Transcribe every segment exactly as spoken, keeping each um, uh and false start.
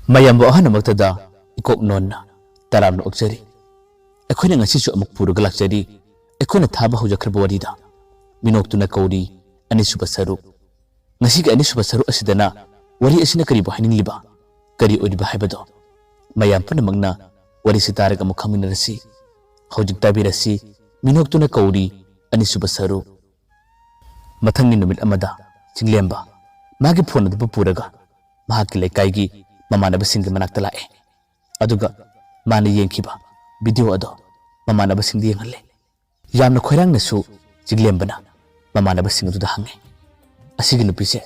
ꯃꯌꯥꯝꯕꯨ ꯑꯍꯥꯟꯕꯃꯛꯇꯗ ꯏꯀꯣꯛ ꯅꯣꯟꯅ ꯇꯔꯥꯝꯅ ꯑꯣꯛꯆꯔꯤ꯫ ꯑꯩꯈꯣꯏꯅ ꯉꯁꯤꯁꯨ ꯑꯃꯨꯛ ꯄꯨꯔꯒ ꯂꯥꯛꯆꯔꯤ꯫ ꯑꯩꯈꯣꯏꯅ ꯊꯥꯕ ꯍꯧꯖꯈ꯭ꯔꯕ ꯋꯥꯔꯤꯗ ꯃꯤꯅꯣꯛꯇꯨꯅ ꯀꯧꯔꯤ ꯑꯅꯤꯁꯨꯕ ꯁꯔꯨꯛ꯫ ꯉꯁꯤꯒꯤ ꯑꯅꯤꯁꯨꯕ ꯁꯔꯨꯛ ꯑꯁꯤꯗꯅ ꯋꯥꯔꯤ ꯑꯁꯤꯅ ꯀꯔꯤꯕꯨ ꯍꯥꯏꯅꯤꯡꯂꯤꯕ, ꯀꯔꯤ ꯑꯣꯏꯔꯤꯕ ꯍꯥꯏꯕꯗꯣ ꯃꯌꯥꯝ ꯄꯨꯝꯅꯃꯛꯅ ꯋꯥꯔꯤꯁꯤ ꯇꯥꯔꯒ ꯑꯃꯨꯛ ꯈꯪꯃꯤꯟꯅꯔꯁꯤ꯫ ꯍꯧꯖꯤꯛ ꯇꯥꯕꯤꯔꯁꯤ ꯃꯤꯅꯣꯛꯇꯨꯅ ꯀꯧꯔꯤ ꯑꯅꯤꯁꯨꯕ ꯁꯔꯨꯛ꯫ ꯃꯊꯪꯒꯤ ꯅꯨꯃꯤꯠ ꯑꯃꯗ ꯆꯤꯡꯂꯦꯝꯕ ꯃꯥꯒꯤ ꯐꯣꯟ ꯑꯗꯨꯕꯨ ꯄꯨꯔꯒ ꯃꯍꯥꯛꯀꯤ ꯂꯩꯀꯥꯏꯒꯤ ꯃꯃꯥꯟꯅꯕꯁꯤꯡꯒꯤ ꯃꯅꯥꯛꯇ ꯂꯥꯛꯑꯦ꯫ ꯑꯗꯨꯒ ꯃꯥꯅ ꯌꯦꯡꯈꯤꯕ ꯚꯤꯗꯤꯑꯣ ꯑꯗꯣ ꯃꯃꯥꯟꯅꯕꯁꯤꯡꯗ ꯌꯦꯡꯍꯜꯂꯦ꯫ ꯌꯥꯝꯅ ꯈꯣꯏꯔꯥꯡꯅꯁꯨ ꯆꯤꯡꯂꯦꯝꯕꯅ ꯃꯃꯥꯟꯅꯕꯁꯤꯡ ꯑꯗꯨꯗ ꯍꯪꯉꯦ, "ꯑꯁꯤꯒꯤ ꯅꯨꯄꯤꯁꯦ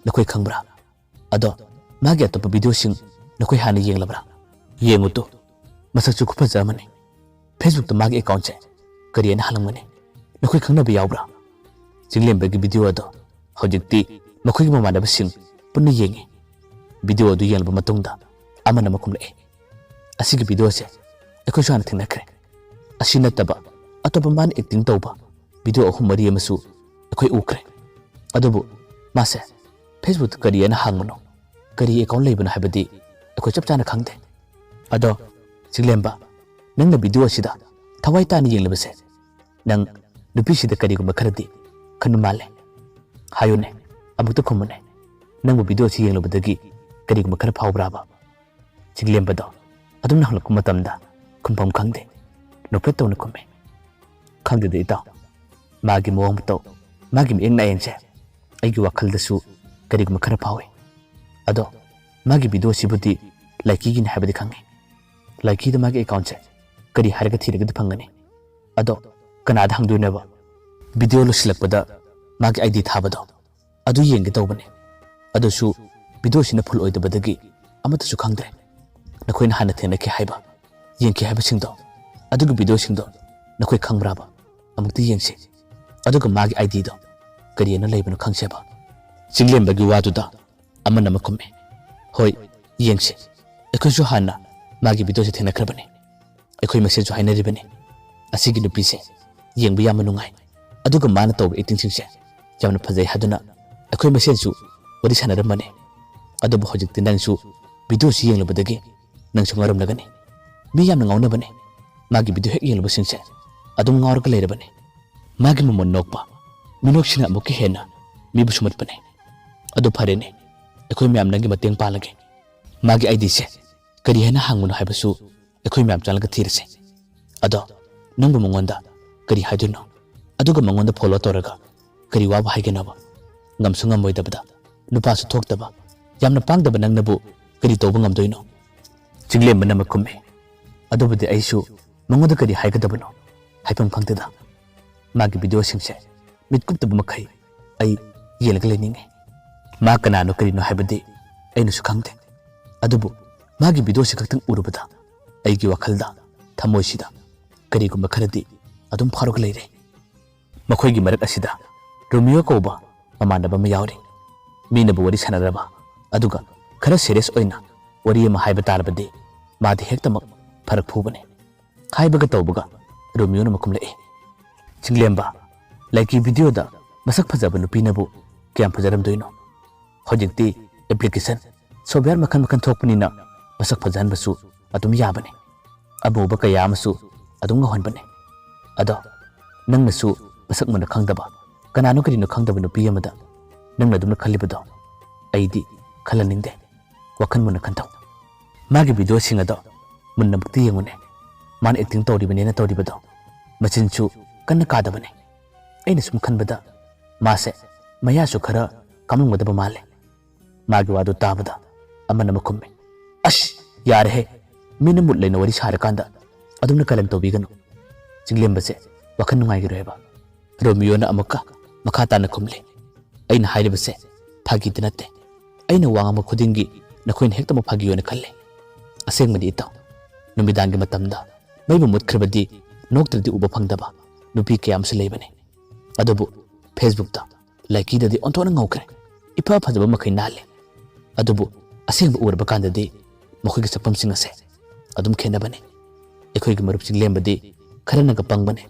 ꯅꯈꯣꯏ ꯈꯪꯕ꯭ꯔꯥ? ꯑꯗꯣ ꯃꯥꯒꯤ ꯑꯇꯣꯞꯄ ꯚꯤꯗꯤꯑꯣꯁꯤꯡ ꯅꯈꯣꯏ ꯍꯥꯟꯅ ꯌꯦꯡꯂꯕ꯭ꯔꯥ? ꯌꯦꯡꯉꯨ ꯇꯨ, ꯃꯁꯛꯁꯨ ꯈꯨꯐꯖ ꯑꯃꯅꯤ꯫ ꯐꯦꯁꯕꯨꯛꯇ ꯃꯥꯒꯤ ꯑꯦꯀꯥꯎꯟꯁꯦ ꯀꯔꯤ ꯍꯥꯏꯅ ꯍꯥꯡꯂꯝꯒꯅꯤ? ꯅꯈꯣꯏ ꯈꯪꯅꯕ ꯌꯥꯎꯕ꯭ꯔꯥ?" ꯆꯤꯡꯂꯦꯝꯕꯒꯤ ꯚꯤꯗꯤꯑꯣ ꯑꯗꯣ ꯍꯧꯖꯤꯛꯇꯤ ꯃꯈꯣꯏꯒꯤ ꯃꯃꯥꯟꯅꯕꯁꯤꯡ ꯄꯨꯟꯅ ꯌꯦꯡꯉꯤ꯫ ꯚꯤꯗꯤꯑꯣ ꯑꯗꯨ ꯌꯦꯡꯂꯕ ꯃꯇꯨꯡꯗ ꯑꯃꯅ ꯑꯃ ꯈꯨꯝꯂꯛꯑꯦ, "ꯑꯁꯤꯒꯤ ꯚꯤꯗꯤꯑꯣꯁꯦ ꯑꯩꯈꯣꯏꯁꯨ ꯍꯥꯟꯅ ꯊꯦꯡꯅꯈ꯭ꯔꯦ꯫ ꯑꯁꯤ ꯅꯠꯇꯕ ꯑꯇꯣꯞꯄ ꯃꯥꯅ ꯑꯦꯛꯇꯤꯡ ꯇꯧꯕ ꯚꯤꯗꯤꯑꯣ ꯑꯍꯨꯝ ꯃꯔꯤ ꯑꯃꯁꯨ ꯑꯩꯈꯣꯏ ꯎꯈ꯭ꯔꯦ꯫ ꯑꯗꯨꯕꯨ ꯃꯥꯁꯦ ꯐꯦꯁꯕꯨꯛꯇ ꯀꯔꯤ ꯍꯥꯏꯅ ꯍꯥꯡꯕꯅꯣ, ꯀꯔꯤ ꯑꯦꯀꯥꯎꯟ ꯂꯩꯕꯅꯣ ꯍꯥꯏꯕꯗꯤ ꯑꯩꯈꯣꯏ ꯆꯞ ꯆꯥꯅ ꯈꯪꯗꯦ꯫ ꯑꯗꯣ ꯆꯤꯡꯂꯦꯝꯕ, ꯅꯪꯅ ꯚꯤꯗꯤꯑꯣ ꯑꯁꯤꯗ ꯊꯋꯥꯏ ꯇꯥꯅ ꯌꯦꯡꯂꯤꯕꯁꯦ, ꯅꯪ ꯅꯨꯄꯤꯁꯤꯗ ꯀꯔꯤꯒꯨꯝꯕ ꯈꯔꯗꯤ ꯈꯟꯕ ꯃꯥꯜꯂꯦ꯫ ꯍꯥꯏꯌꯨꯅꯦ, ꯑꯃꯨꯛꯇ ꯈꯨꯝꯃꯨꯅꯦ꯫ ꯅꯪꯕꯨ ꯚꯤꯗꯤꯑꯣ ꯑꯁꯤ ꯌꯦꯡꯂꯨꯕꯗꯒꯤ ꯀꯔꯤꯒꯨꯝꯕ ꯈꯔ ꯐꯥꯎꯕ꯭ꯔꯥꯕ?" ꯆꯤꯡꯂꯦꯝꯕꯗꯣ ꯑꯗꯨꯝꯅ ꯍꯪꯂꯛꯄ ꯃꯇꯝꯗ ꯈꯨꯝꯐꯝ ꯈꯪꯗꯦ꯫ ꯅꯣꯛꯐꯦꯠ ꯇꯧꯅ ꯈꯨꯝꯃꯦ, "ꯈꯪꯗꯦꯗ ꯏꯇꯥꯎ꯫ ꯃꯥꯒꯤ ꯃꯑꯣꯡ ꯃꯇꯧ, ꯃꯥꯒꯤ ꯃꯤꯠꯌꯦꯡ ꯅꯥꯌꯦꯡꯁꯦ ꯑꯩꯒꯤ ꯋꯥꯈꯜꯗꯁꯨ ꯀꯔꯤꯒꯨꯝꯕ ꯈꯔ ꯐꯥꯎꯏ꯫ ꯑꯗꯣ ꯃꯥꯒꯤ ꯚꯤꯗꯤꯑꯣꯁꯤꯕꯨꯗꯤ ꯂꯥꯏꯀꯤꯒꯤꯅꯤ ꯍꯥꯏꯕꯗꯤ ꯈꯪꯉꯤ꯫ ꯂꯥꯏꯀꯤꯗ ꯃꯥꯒꯤ ꯑꯦꯀꯥꯎꯟꯁꯦ ꯀꯔꯤ ꯍꯥꯏꯔꯒ ꯊꯤꯔꯒꯗꯤ ꯐꯪꯒꯅꯤ? ꯑꯗꯣ ꯀꯅꯥꯗ ꯍꯪꯗꯣꯏꯅꯣꯕ? ꯚꯤꯗꯤꯑꯣ ꯂꯣꯏꯁꯤꯜꯂꯛꯄꯗ ꯃꯥꯒꯤ ꯑꯥꯏ ꯗꯤ ꯊꯥꯕꯗꯣ ꯑꯗꯨ ꯌꯦꯡꯒꯦ ꯇꯧꯕꯅꯤ꯫ ꯑꯗꯨꯁꯨ ꯚꯤꯗꯤꯑꯣꯁꯤꯅ ꯐꯨꯜ ꯑꯣꯏꯗꯕꯗꯒꯤ ꯑꯃꯠꯇꯁꯨ ꯈꯪꯗ꯭ꯔꯦ꯫ ꯅꯈꯣꯏꯅ ꯍꯥꯟꯅ ꯊꯦꯡꯅꯈꯤ ꯍꯥꯏꯕ, ꯌꯦꯡꯈꯤ ꯍꯥꯏꯕꯁꯤꯡꯗꯣ, ꯑꯗꯨꯒꯤ ꯚꯤꯗꯤꯑꯣꯁꯤꯡꯗꯣ ꯅꯈꯣꯏ ꯈꯪꯕ꯭ꯔꯥꯕ? ꯑꯃꯨꯛꯇ ꯌꯦꯡꯁꯤ꯫ ꯑꯗꯨꯒ ꯃꯥꯒꯤ ꯑꯥꯏ ꯗꯤꯗꯣ ꯀꯔꯤ ꯍꯥꯏꯅ ꯂꯩꯕꯅꯣ ꯈꯪꯁꯦꯕ꯫" ꯆꯤꯡꯂꯦꯝꯕꯒꯤ ꯋꯥꯗꯨꯗ ꯑꯃꯅ ꯑꯃ ꯈꯨꯝꯃꯤ, "ꯍꯣꯏ, ꯌꯦꯡꯁꯤ꯫ ꯑꯩꯈꯣꯏꯁꯨ ꯍꯥꯟꯅ ꯃꯥꯒꯤ ꯚꯤꯗꯤꯑꯣꯁꯦ ꯊꯦꯡꯅꯈ꯭ꯔꯕꯅꯤ꯫ ꯑꯩꯈꯣꯏ ꯃꯁꯦꯟꯁꯨ ꯍꯥꯏꯅꯔꯤꯕꯅꯤ꯫ ꯑꯁꯤꯒꯤ ꯅꯨꯄꯤꯁꯦ ꯌꯦꯡꯕ ꯌꯥꯝꯅ ꯅꯨꯡꯉꯥꯏ꯫ ꯑꯗꯨꯒ ꯃꯥꯅ ꯇꯧꯕ ꯑꯦꯛꯇꯤꯡꯁꯤꯡꯁꯦ ꯌꯥꯝꯅ ꯐꯖꯩ ꯍꯥꯏꯗꯨꯅ ꯑꯩꯈꯣꯏ ꯃꯁꯦꯟꯁꯨ ꯋꯥꯔꯤ ꯁꯥꯟꯅꯔꯝꯕꯅꯤ꯫ ꯑꯗꯨꯕꯨ ꯍꯧꯖꯤꯛꯇꯤ ꯅꯪꯁꯨ ꯚꯤꯗꯤꯑꯣꯁꯤ ꯌꯦꯡꯂꯨꯕꯗꯒꯤ ꯅꯪꯁꯨ ꯉꯥꯎꯔꯝꯂꯒꯅꯤ꯫ ꯃꯤ ꯌꯥꯝꯅ ꯉꯥꯎꯅꯕꯅꯦ꯫ ꯃꯥꯒꯤ ꯚꯤꯗꯤꯑꯣ ꯍꯦꯛ ꯌꯦꯡꯂꯨꯕꯁꯤꯡꯁꯦ ꯑꯗꯨꯝ ꯉꯥꯎꯔꯒ ꯂꯩꯔꯕꯅꯤ꯫ ꯃꯥꯒꯤ ꯃꯃꯣꯟ ꯅꯣꯛꯄ ꯃꯤꯅꯣꯛꯁꯤꯅ ꯑꯃꯨꯛꯀ ꯍꯦꯟꯅ ꯃꯤꯕꯨ ꯁꯨꯝꯍꯠꯄꯅꯦ꯫ ꯑꯗꯨ ꯐꯔꯦꯅꯦ, ꯑꯩꯈꯣꯏ ꯃꯌꯥꯝ ꯅꯪꯒꯤ ꯃꯇꯦꯡ ꯄꯥꯡꯂꯒꯦ꯫ ꯃꯥꯒꯤ ꯑꯥꯏ ꯗꯤꯁꯦ ꯀꯔꯤ ꯍꯥꯏꯅ ꯍꯥꯡꯕꯅꯣ ꯍꯥꯏꯕꯁꯨ ꯑꯩꯈꯣꯏ ꯃꯌꯥꯝ ꯆꯪꯂꯒ ꯊꯤꯔꯁꯦ꯫ ꯑꯗꯣ ꯅꯪꯕꯨ ꯃꯉꯣꯟꯗ ꯀꯔꯤ ꯍꯥꯏꯗꯣꯏꯅꯣ? ꯑꯗꯨꯒ ꯃꯉꯣꯟꯗ ꯐꯣꯂꯣ ꯇꯧꯔꯒ ꯀꯔꯤ ꯋꯥꯕ ꯍꯥꯏꯒꯅꯣꯕ? ꯉꯝꯁꯨ ꯉꯝꯃꯣꯏꯗꯕꯗ, ꯅꯨꯄꯥꯁꯨ ꯊꯣꯛꯇꯕ, ꯌꯥꯝꯅ ꯄꯥꯡꯗꯕ ꯅꯪꯅꯕꯨ ꯀꯔꯤ ꯇꯧꯕ ꯉꯝꯗꯣꯏꯅꯣ? ꯆꯤꯡꯂꯦꯝꯕꯅ ꯑꯃ ꯈꯨꯝꯃꯤ꯫ ꯑꯗꯨꯕꯨꯗꯤ ꯑꯩꯁꯨ ꯃꯉꯣꯟꯗ ꯀꯔꯤ ꯍꯥꯏꯒꯗꯕꯅꯣ ꯍꯥꯏꯐꯝ ꯈꯪꯗꯦꯗ꯫ ꯃꯥꯒꯤ ꯚꯤꯗꯤꯑꯣꯁꯤꯡꯁꯦ ꯃꯤꯠ ꯀꯨꯞꯇꯕ ꯃꯈꯩ ꯑꯩ ꯌꯦꯡꯂꯒ ꯂꯩꯅꯤꯡꯉꯤ꯫ ꯃꯥ ꯀꯅꯥꯅꯣ ꯀꯔꯤꯅꯣ ꯍꯥꯏꯕꯗꯤ ꯑꯩꯅꯁꯨ ꯈꯪꯗꯦ꯫ ꯑꯗꯨꯕꯨ ꯃꯥꯒꯤ ꯚꯤꯗꯤꯑꯣꯁꯤ ꯈꯛꯇꯪ ꯎꯔꯨꯕꯗ ꯑꯩꯒꯤ ꯋꯥꯈꯜꯗ, ꯊꯃꯣꯏꯁꯤꯗ ꯀꯔꯤꯒꯨꯝꯕ ꯈꯔꯗꯤ ꯑꯗꯨꯝ ꯐꯥꯎꯔꯒ ꯂꯩꯔꯦ꯫ ꯃꯈꯣꯏꯒꯤ ꯃꯔꯛ ꯑꯁꯤꯗ ꯔꯣꯃꯤꯌꯣ ꯀꯧꯕ ꯃꯃꯥꯟꯅꯕ ꯑꯃ ꯌꯥꯎꯔꯤ꯫ ꯃꯤꯅꯕꯨ ꯋꯥꯔꯤ ꯁꯥꯟꯅꯔꯕ, ꯑꯗꯨꯒ ꯈꯔ ꯁꯦꯔꯤꯌꯁ ꯑꯣꯏꯅ ꯋꯥꯔꯤ ꯑꯃ ꯍꯥꯏꯕ ꯇꯥꯔꯕꯗꯤ ꯃꯥꯗꯤ ꯍꯦꯛꯇꯃꯛ ꯐꯔꯛ ꯐꯨꯕꯅꯤ꯫ ꯍꯥꯏꯕꯒ ꯇꯧꯕꯒ ꯔꯣꯃꯤꯌꯣꯅ ꯑꯃ ꯈꯨꯝꯂꯛꯏ꯫ ꯆꯤꯡꯂꯦꯝꯕ, ꯂꯥꯏꯀꯤ ꯚꯤꯗꯤꯑꯣꯗ ꯃꯁꯛ ꯐꯖꯕ ꯅꯨꯄꯤꯅꯕꯨ ꯀꯌꯥꯝ ꯐꯖꯔꯝꯗꯣꯏꯅꯣ? ꯍꯧꯖꯤꯛꯇꯤ ꯑꯦꯄ꯭ꯂꯤꯀꯦꯁꯟ, ꯁꯣꯐꯋꯦꯌꯔ ꯃꯈꯜ ꯃꯈꯜ ꯊꯣꯛꯄꯅꯤꯅ ꯃꯁꯛ ꯐꯖꯍꯟꯕꯁꯨ ꯑꯗꯨꯝ ꯌꯥꯕꯅꯤ꯫ ꯑꯃꯨꯕ ꯀꯌꯥ ꯑꯃꯁꯨ ꯑꯗꯨꯝ ꯉꯧꯍꯟꯕꯅꯤ꯫ ꯑꯗꯣ ꯅꯪꯅꯁꯨ ꯃꯁꯛ ꯃꯨꯟꯅ ꯈꯪꯗꯕ, ꯀꯅꯥꯅꯣ ꯀꯔꯤꯅꯣ ꯈꯪꯗꯕ ꯅꯨꯄꯤ ꯑꯃꯗ ꯅꯪꯅ ꯑꯗꯨꯝꯅ ꯈꯜꯂꯤꯕꯗꯣ ꯑꯩꯗꯤ ꯈꯜꯍꯟꯅꯤꯡꯗꯦ꯫ ꯋꯥꯈꯜ ꯃꯨꯟꯅ ꯈꯟꯊꯧ꯫ ꯃꯥꯒꯤ ꯚꯤꯗꯤꯑꯣꯁꯤꯡ ꯑꯗꯣ ꯃꯨꯟꯅ ꯑꯃꯨꯛꯇ ꯌꯦꯡꯉꯨꯅꯦ꯫ ꯃꯥꯅ ꯑꯦꯛꯇꯤꯡ ꯇꯧꯔꯤꯕꯅꯦꯅ ꯇꯧꯔꯤꯕꯗꯣ ꯃꯆꯤꯟꯁꯨ ꯀꯟꯅ ꯀꯥꯗꯕꯅꯦ꯫ ꯑꯩꯅ ꯁꯨꯝ ꯈꯟꯕꯗ ꯃꯥꯁꯦ ꯃꯌꯥꯁꯨ ꯈꯔ ꯀꯥꯝꯂꯝꯒꯗꯕ ꯃꯥꯜꯂꯦ꯫ ꯃꯥꯒꯤ ꯋꯥꯗꯨ ꯇꯥꯕꯗ ꯑꯃꯅ ꯑꯃ ꯈꯨꯝꯃꯤ꯫ "ꯑꯁ, ꯌꯥꯔꯦꯍꯦ, ꯃꯤꯅ ꯃꯨꯠ ꯂꯩꯅ ꯋꯥꯔꯤ ꯁꯥꯔꯀꯥꯟꯗ ꯑꯗꯨꯝꯅ ꯀꯔꯟ ꯇꯧꯕꯤꯒꯅꯨ꯫ ꯆꯤꯡꯂꯦꯝꯕꯁꯦ ꯋꯥꯈꯜ ꯅꯨꯡꯉꯥꯏꯈꯤꯔꯣꯏ ꯍꯥꯏꯕ?" ꯔꯣꯃꯤꯌꯣꯅ ꯑꯃꯨꯛꯀ ꯃꯈꯥ ꯇꯥꯅ ꯈꯨꯝꯂꯤ꯫ "ꯑꯩꯅ ꯍꯥꯏꯔꯤꯕꯁꯦ ꯐꯥꯒꯤꯗꯤ ꯅꯠꯇꯦ꯫ ꯑꯩꯅ ꯋꯥ ꯉꯥꯡꯕ ꯈꯨꯗꯤꯡꯒꯤ ꯅꯈꯣꯏꯅ ꯍꯦꯛꯇꯃꯛ ꯐꯥꯒꯤ ꯑꯣꯏꯅ ꯈꯜꯂꯤ꯫ ꯑꯁꯦꯡꯕꯗꯤ ꯏꯇꯥꯎ, ꯅꯨꯃꯤꯗꯥꯡꯒꯤ ꯃꯇꯝꯗ ꯃꯩꯕꯨ ꯃꯨꯠꯈ꯭ꯔꯕꯗꯤ ꯅꯣꯛꯇ꯭ꯔꯗꯤ ꯎꯕ ꯐꯪꯗꯕ ꯅꯨꯄꯤ ꯀꯌꯥ ꯑꯃꯁꯨ ꯂꯩꯕꯅꯤ꯫ ꯑꯗꯨꯕꯨ ꯐꯦꯁꯕꯨꯛꯇ ꯂꯥꯏꯀꯤꯗꯗꯤ ꯑꯣꯟꯊꯣꯛꯅ ꯉꯧꯈ꯭ꯔꯦ꯫ ꯏꯐ ꯐꯖꯕ ꯃꯈꯩ ꯅꯥꯜꯂꯦ꯫ ꯑꯗꯨꯕꯨ ꯑꯁꯦꯡꯕ ꯎꯔꯕ ꯀꯥꯟꯗꯗꯤ ꯃꯈꯣꯏꯒꯤ ꯁꯛꯐꯝꯁꯤꯡ ꯑꯁꯦ ꯑꯗꯨꯝ ꯈꯦꯠꯅꯕꯅꯤ꯫ ꯑꯩꯈꯣꯏꯒꯤ ꯃꯔꯨꯞꯁꯤꯡ ꯂꯦꯝꯕꯗꯤ ꯈꯔꯅꯒ ꯄꯪꯕꯅꯦ꯫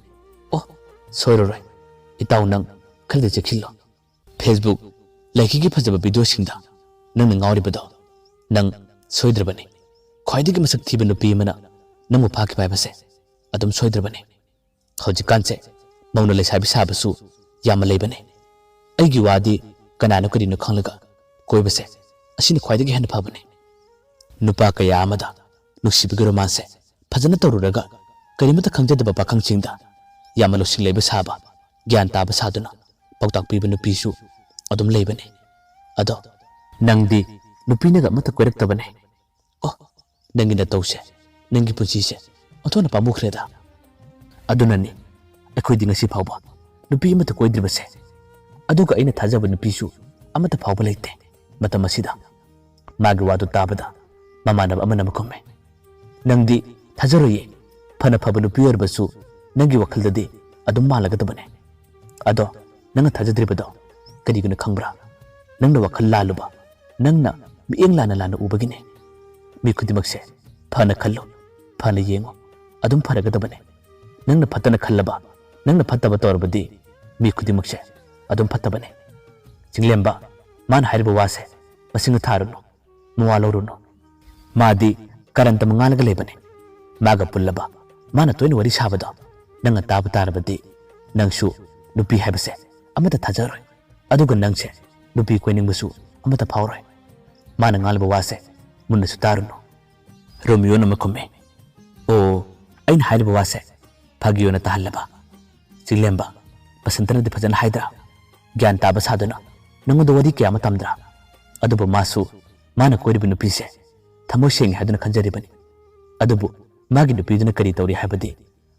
ꯑꯣ, ꯁꯣꯏꯔꯔꯣꯏ꯫ ꯏꯇꯥꯎ ꯅꯪ ꯈꯔꯗꯤ ꯆꯦꯛꯁꯤꯜꯂꯣ꯫ ꯐꯦꯁꯕꯨꯛ, ꯂꯥꯏꯀꯤꯒꯤ ꯐꯖꯕ ꯚꯤꯗꯤꯑꯣꯁꯤꯡꯗ ꯅꯪꯅ ꯉꯥꯎꯔꯤꯕꯗꯣ ꯅꯪ ꯁꯣꯏꯗ꯭ꯔꯕꯅꯤ꯫ ꯈ꯭ꯋꯥꯏꯗꯒꯤ ꯃꯁꯛ ꯊꯤꯕ ꯅꯨꯄꯤ ꯑꯃꯅ ꯅꯪꯕꯨ ꯐꯥꯈꯤꯕ ꯍꯥꯏꯕꯁꯦ ꯑꯗꯨꯝ ꯁꯣꯏꯗ꯭ꯔꯕꯅꯤ꯫ ꯍꯧꯖꯤꯛꯀꯥꯟꯁꯦ ꯃꯧꯅ ꯂꯩꯁꯥꯕꯤ ꯁꯥꯕꯁꯨ ꯌꯥꯝꯅ ꯂꯩꯕꯅꯤ꯫ ꯑꯩꯒꯤ ꯋꯥꯗꯤ ꯀꯅꯥꯅꯣ ꯀꯔꯤꯅꯣ ꯈꯪꯂꯒ ꯀꯣꯏꯕꯁꯦ, ꯑꯁꯤꯅ ꯈ꯭ꯋꯥꯏꯗꯒꯤ ꯍꯦꯟꯅ ꯐꯕꯅꯤ꯫ ꯅꯨꯄꯥ ꯀꯌꯥ ꯑꯃꯗ ꯅꯨꯡꯁꯤꯕꯒꯤ ꯔꯣꯃꯥꯟꯁꯁꯦ ꯐꯖꯅ ꯇꯧꯔꯨꯔꯒ ꯀꯔꯤꯃꯠꯇ ꯈꯪꯖꯗꯕ ꯄꯥꯈꯪꯁꯤꯡꯗ ꯌꯥꯝꯅ ꯂꯧꯁꯤꯡ ꯂꯩꯕ ꯁꯥꯕ, ꯒ꯭ꯌꯥꯟ ꯇꯥꯕ ꯁꯥꯗꯨꯅ ꯄꯥꯎꯇꯥꯛ ꯄꯤꯕ ꯅꯨꯄꯤꯁꯨ ꯑꯗꯨꯝ ꯂꯩꯕꯅꯤ꯫ ꯑꯗꯣ ꯅꯪꯗꯤ ꯅꯨꯄꯤꯅꯒ ꯑꯃꯠꯇ ꯀꯣꯏꯔꯛꯇꯕꯅꯦ꯫ ꯑꯣ, ꯅꯪꯒꯤ ꯅꯇꯧꯁꯦ, ꯅꯪꯒꯤ ꯄꯨꯟꯁꯤꯁꯦ ꯑꯣꯟꯊꯣꯛꯅ ꯄꯥꯝꯃꯨꯈ꯭ꯔꯦꯗ꯫ ꯑꯗꯨꯅꯅꯤ ꯑꯩꯈꯣꯏꯗꯤ ꯉꯁꯤ ꯐꯥꯎꯕ ꯅꯨꯄꯤ ꯑꯃꯠꯇ ꯀꯣꯏꯗ꯭ꯔꯤꯕꯁꯦ꯫ ꯑꯗꯨꯒ ꯑꯩꯅ ꯊꯥꯖꯕ ꯅꯨꯄꯤꯁꯨ ꯑꯃꯠꯇ ꯐꯥꯎꯕ ꯂꯩꯇꯦ꯫ ꯃꯇꯝ ꯑꯁꯤꯗ ꯃꯥꯒꯤ ꯋꯥꯗꯨ ꯇꯥꯕꯗ ꯃꯃꯥꯟꯅꯕ ꯑꯃꯅ ꯑꯃ ꯈꯨꯝꯃꯦ, "ꯅꯪꯗꯤ ꯊꯥꯖꯔꯣꯏꯌꯦ꯫ ꯐꯅ ꯐꯕ ꯅꯨꯄꯤ ꯑꯣꯏꯔꯕꯁꯨ ꯅꯪꯒꯤ ꯋꯥꯈꯜꯗꯗꯤ ꯑꯗꯨꯝ ꯃꯥꯜꯂꯒꯗꯕꯅꯦ꯫ ꯑꯗꯣ ꯅꯪꯅ ꯊꯥꯖꯗ꯭ꯔꯤꯕꯗꯣ ꯀꯔꯤꯒꯤꯅꯣ ꯈꯪꯕ꯭ꯔꯥ? ꯅꯪꯅ ꯋꯥꯈꯜ ꯂꯥꯜꯂꯨꯕ, ꯅꯪꯅ ꯃꯤꯠꯌꯦꯡ ꯂꯥꯟꯅ ꯂꯥꯟꯅ ꯎꯕꯒꯤꯅꯦ꯫ ꯃꯤ ꯈꯨꯗꯤꯡꯃꯛꯁꯦ ꯐꯅ ꯈꯜꯂꯨ, ꯐꯅ ꯌꯦꯡꯉꯨ, ꯑꯗꯨꯝ ꯐꯔꯒꯗꯕꯅꯦ꯫ ꯅꯪꯅ ꯐꯠꯇꯅ ꯈꯜꯂꯕ, ꯅꯪꯅ ꯐꯠꯇꯕ ꯇꯧꯔꯕꯗꯤ ꯃꯤ ꯈꯨꯗꯤꯡꯃꯛꯁꯦ ꯑꯗꯨꯝ ꯐꯠꯇꯕꯅꯦ꯫" ꯆꯤꯡꯂꯦꯝꯕ, ꯃꯥꯅ ꯍꯥꯏꯔꯤꯕ ꯋꯥꯁꯦ ꯃꯁꯤꯡ ꯊꯥꯔꯨꯅꯨ, ꯃꯋꯥ ꯂꯧꯔꯨꯅꯨ꯫ ꯃꯥꯗꯤ ꯀꯔꯟꯇ ꯃꯉꯥꯜꯂꯒ ꯂꯩꯕꯅꯦ꯫ ꯃꯥꯒ ꯄꯨꯜꯂꯕ, ꯃꯥꯅ ꯇꯣꯏꯅ ꯋꯥꯔꯤ ꯁꯥꯕꯗꯣ ꯅꯪꯅ ꯇꯥꯕ ꯇꯥꯔꯕꯗꯤ ꯅꯪꯁꯨ ꯅꯨꯄꯤ ꯍꯥꯏꯕꯁꯦ ꯑꯃꯠꯇ ꯊꯥꯖꯔꯣꯏ꯫ ꯑꯗꯨꯒ ꯅꯪꯁꯦ ꯅꯨꯄꯤ ꯀꯣꯏꯅꯤꯡꯕꯁꯨ ꯑꯃꯠꯇ ꯐꯥꯎꯔꯣꯏ꯫ ꯃꯥꯅ ꯉꯥꯡꯂꯤꯕ ꯋꯥꯁꯦ ꯃꯨꯟꯅꯁꯨ ꯇꯥꯔꯨꯅꯨ꯫ ꯔꯣꯃꯤꯌꯣꯅ ꯑꯃ ꯈꯨꯝꯃꯤ, "ꯑꯣ, ꯑꯩꯅ ꯍꯥꯏꯔꯤꯕ ꯋꯥꯁꯦ ꯐꯥꯒꯤ ꯑꯣꯏꯅ ꯇꯥꯍꯜꯂꯕ?" ꯆꯤꯡꯂꯦꯝꯕ, ꯕꯁꯟꯇꯅꯗꯤ ꯐꯖꯅ ꯍꯥꯏꯗ꯭ꯔꯥ? ꯒ꯭ꯌꯥꯟ ꯇꯥꯕ ꯁꯥꯗꯨꯅ ꯅꯉꯣꯟꯗ ꯋꯥꯔꯤ ꯀꯌꯥ ꯑꯃ ꯇꯝꯗ꯭ꯔꯥ? ꯑꯗꯨꯕꯨ ꯃꯥꯁꯨ ꯃꯥꯅ ꯀꯣꯏꯔꯤꯕ ꯅꯨꯄꯤꯁꯦ ꯊꯃꯣꯏ ꯁꯦꯡꯉꯤ ꯍꯥꯏꯗꯨꯅ ꯈꯟꯖꯔꯤꯕꯅꯤ꯫ ꯑꯗꯨꯕꯨ ꯃꯥꯒꯤ ꯅꯨꯄꯤꯗꯨꯅ ꯀꯔꯤ ꯇꯧꯔꯤ ꯍꯥꯏꯕꯗꯤ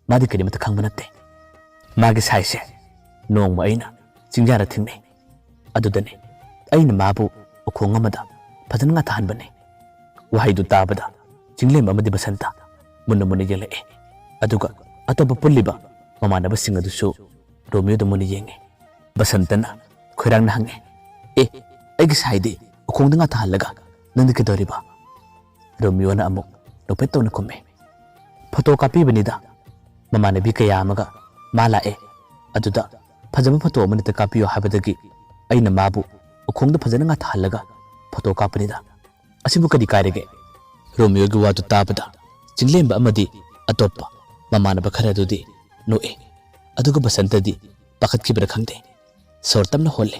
ꯃꯥꯗꯤ ꯀꯔꯤꯃꯠꯇ ꯈꯪꯕ ꯅꯠꯇꯦ꯫ ꯃꯥꯒꯤ ꯁꯥꯏꯁꯦ ꯅꯣꯡꯃ ꯑꯩꯅ ꯆꯤꯡꯌꯥꯔ ꯊꯦꯡꯅꯩ꯫ ꯑꯗꯨꯗꯅꯦ ꯑꯩꯅ ꯃꯥꯕꯨ ꯎꯈꯣꯡ ꯑꯃꯗ ꯐꯖꯅ ꯉꯥꯊꯍꯟꯕꯅꯦ꯫ ꯋꯥꯍꯩꯗꯨ ꯇꯥꯕꯗ ꯆꯤꯡꯂꯦꯝꯕ ꯑꯃꯗꯤ ꯕꯁꯟꯇ ꯃꯨꯟꯅ ꯃꯨꯟꯅ ꯌꯦꯡꯂꯛꯑꯦ꯫ ꯑꯗꯨꯒ ꯑꯇꯣꯞꯄ ꯄꯨꯜꯂꯤꯕ ꯃꯃꯥꯟꯅꯕꯁꯤꯡ ꯑꯗꯨꯁꯨ ꯔꯣꯃꯤꯌꯣꯗ ꯃꯨꯟꯅ ꯌꯦꯡꯉꯦ꯫ ꯕꯁꯟꯇꯅ ꯈꯣꯏꯔꯥꯡꯅ ꯍꯪꯉꯦ, "ꯑꯦ, ꯑꯩꯒꯤ ꯁꯥꯏꯗꯤ ꯎꯈꯣꯡꯗ ꯉꯥꯊꯍꯜꯂꯒ ꯅꯪꯗꯤ ꯀꯩꯗꯧꯔꯤꯕ?" ꯔꯣꯃꯤꯌꯣꯅ ꯑꯃꯨꯛ ꯅꯣꯛꯐꯦꯠ ꯇꯧꯅ ꯈꯨꯝꯃꯦ, "ꯐꯣꯇꯣ ꯀꯥꯞꯄꯤꯕꯅꯤꯗ꯫ ꯃꯃꯥꯟꯅꯕꯤ ꯀꯌꯥ ꯑꯃꯒ ꯃꯥ ꯂꯥꯛꯑꯦ꯫ ꯑꯗꯨꯗ ꯐꯖꯕ ꯐꯣꯇꯣ ꯑꯃꯅꯤꯇ ꯀꯥꯞꯄꯤꯌꯣ ꯍꯥꯏꯕꯗꯒꯤ ꯑꯩꯅ ꯃꯥꯕꯨ ꯎꯈꯣꯡꯗ ꯐꯖꯅ ꯉꯥꯊꯍꯜꯂꯒ ꯐꯣꯇꯣ ꯀꯥꯞꯄꯅꯤꯗ꯫" ꯑꯁꯤꯕꯨ ꯀꯔꯤ ꯀꯥꯏꯔꯒꯦ? ꯔꯣꯃꯤꯌꯣꯒꯤ ꯋꯥꯗꯨ ꯇꯥꯕꯗ ꯆꯤꯡꯂꯦꯝꯕ ꯑꯃꯗꯤ ꯑꯇꯣꯞꯄ ꯃꯃꯥꯟꯅꯕ ꯈꯔ ꯑꯗꯨꯗꯤ ꯅꯣꯛꯑꯦ꯫ ꯑꯗꯨꯒ ꯕꯁꯟꯇꯗꯤ ꯄꯥꯈꯠꯈꯤꯕ꯭ꯔꯥ ꯈꯪꯗꯦ, ꯁꯣꯔ ꯇꯞꯅ ꯍꯣꯜꯂꯦ꯫